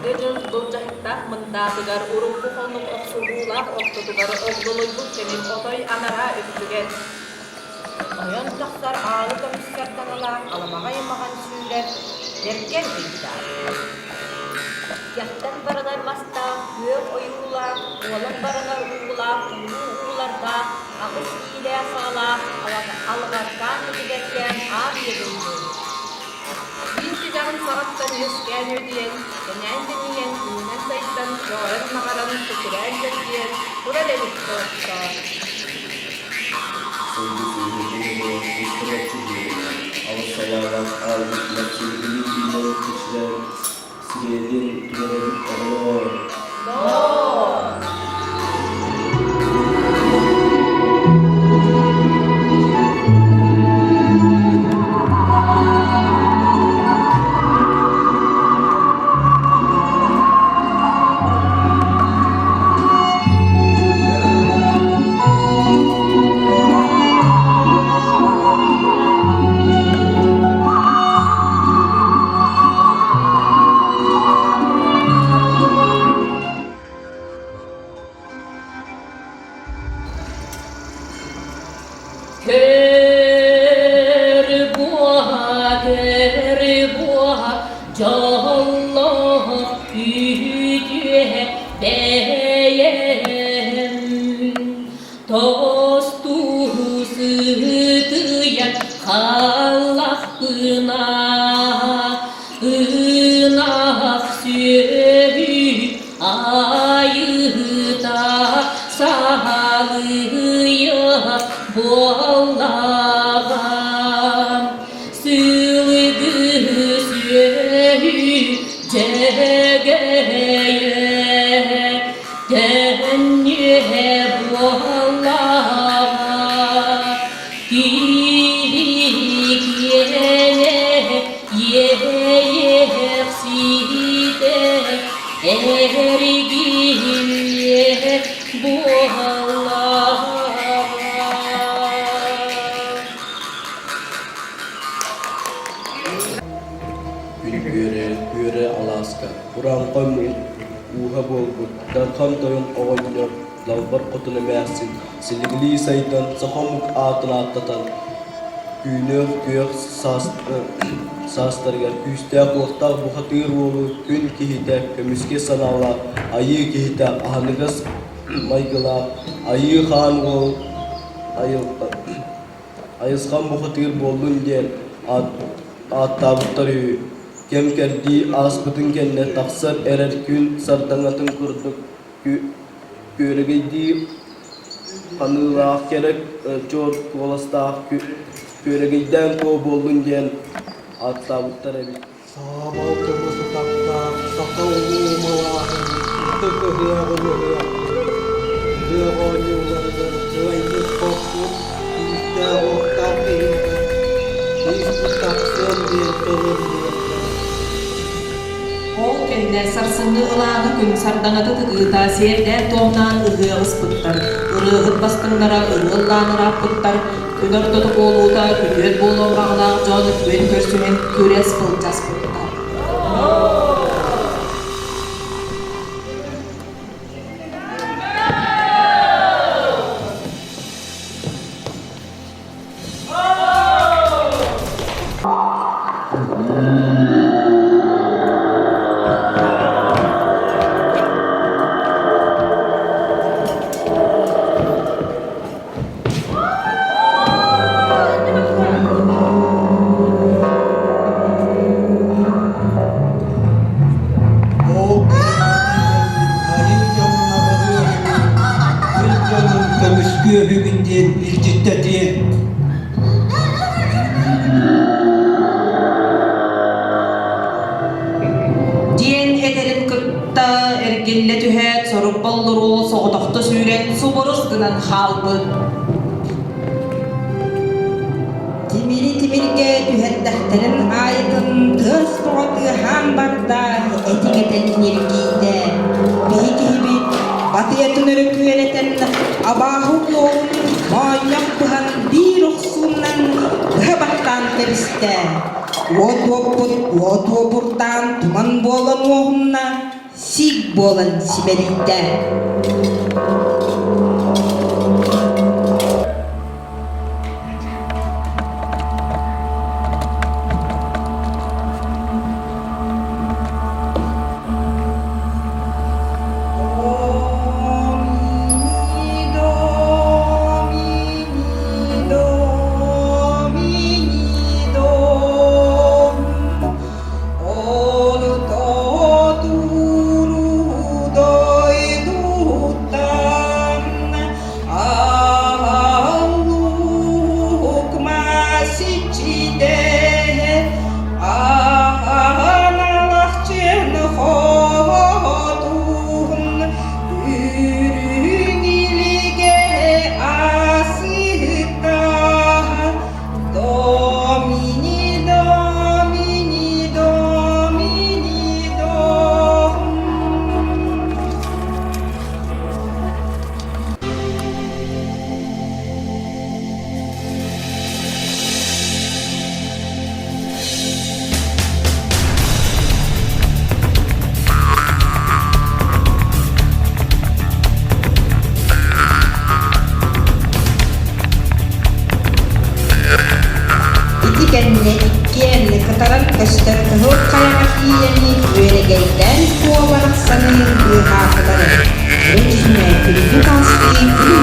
Быйылгы дьыл былдьаһыктаах мындаатыгар урукку хонук охсуһуулаах ортотугар огдолуйбут кэмин отой анараа өттүгэр Ойон тахсар аалы көмүскэр таҥалаах аламаҕай маҕан сүүрэр бэргэн ыйдаах. Кэхтэн баранар мастаах, күөх ойуулаах, уолан баранар уулаах, улуу уулардаах, аҕыс иилээх-саҕалаах алҕаркаан этигэрдээн аан ийэ дойду. Биир түгэҕин саҕаттан үөскээн үөдүйэн, кэнээн-тэнийэн, үүнэн-сайдан, көҕөрөн-маҕаран, чэчирээн-чэлгийэн турар эбит доҕоттоор. Сылгы сүүрүүтүн устар диэбинэ, алыс салаалаах аалбытыгар силигилии киирэн чэчирээн сириэдин түһэрэн оҕолоор. Көр буоһа, көр буоһа, дьоллоох үтүө бэйэм тосту сытыйан халлахпына ынах сүөһү айыыта саалыйа буоллаҕа сылгы сүөһү дьэгэйэ төннүө буоллаҕа киһи иэйиэхситэ эргиһиэ буоллаҕа. Күн күөрэ, күөрэ алааска, урааҥхай ууһа буолбут Дархан тойон оҕонньор Далбар хотун эмээхсин силигилии сайдан саха омук аатын ааттатан, күүнүөх күөх саастарыгар күүстээх уохтаах бухатыыр уолу күн киһитэ көмүскэ санаалаах айыы киһитэ аһыныгас майгылаах айыы хаан уол айысхан бухатыыр буоллун диэн ааттаабыттар үһү. Кэм-кэрдии ааспытын кэннэ тахсар эрэр күн сардаҥатын курдук күөрэгэйдии ханыылаах кэрэ чуор куоластаах күөрэгэйдээн куо буоллун диэн ааттаабыттар эбит. Саамал көмүс утахтаах саха улуу малааһын ытык ыһыаҕын ыһыахпыт. Ыһыах оонньууларыгар кыайбыт-хоппут, күүстээх-уохтаах киһиэхэ кииспит тахсыам диэн тылын диэххэ. Ол кэннэ сарсыҥҥы ылааҥы күн сардаҥата тыгыыта сиэрдээн-туомнаан ыһыах ыспыттар, ырыаһыт бастыҥнара ырыа ыллаан ырааппыттар, күн ортото буолуута күтүөт буолуон баҕалаах дьон күөн көрсүһэн күрэс былдьаспыттар. Ол айыы дьонун абырыаһын, күн дьонун көмүскүөһүгүн диэн илдьиттэтиэ. Диэн этэрин кытта эргиллэ түһээт, сорук боллуруол соҕотохто сүүрэн субурус гынан хаалбыт. Тимири тимиргэ түһэрдэхтэрин аайытын тыас тоҕо тыаһаан барда, этиҥ этэн ньиргийдэ. Биһи киһибит батыйатын өрө күөрэтэн абааһы уолун Моонньох быһан биир охсуунан быһа баттаан кэбистэ. Уот уоппут уот уопурдаан туман буолан уоһунна, сиик буолан симэлийдэ. Domini, Domini, Domini, Dom. Ити кэннэ иккиэн кытаран көстөр кыһыл хайаҕа тиийэни үөрэгэйдээн куо барахсаны быыһаатылар. Ол дьүһүнэ күндү таастыы күн.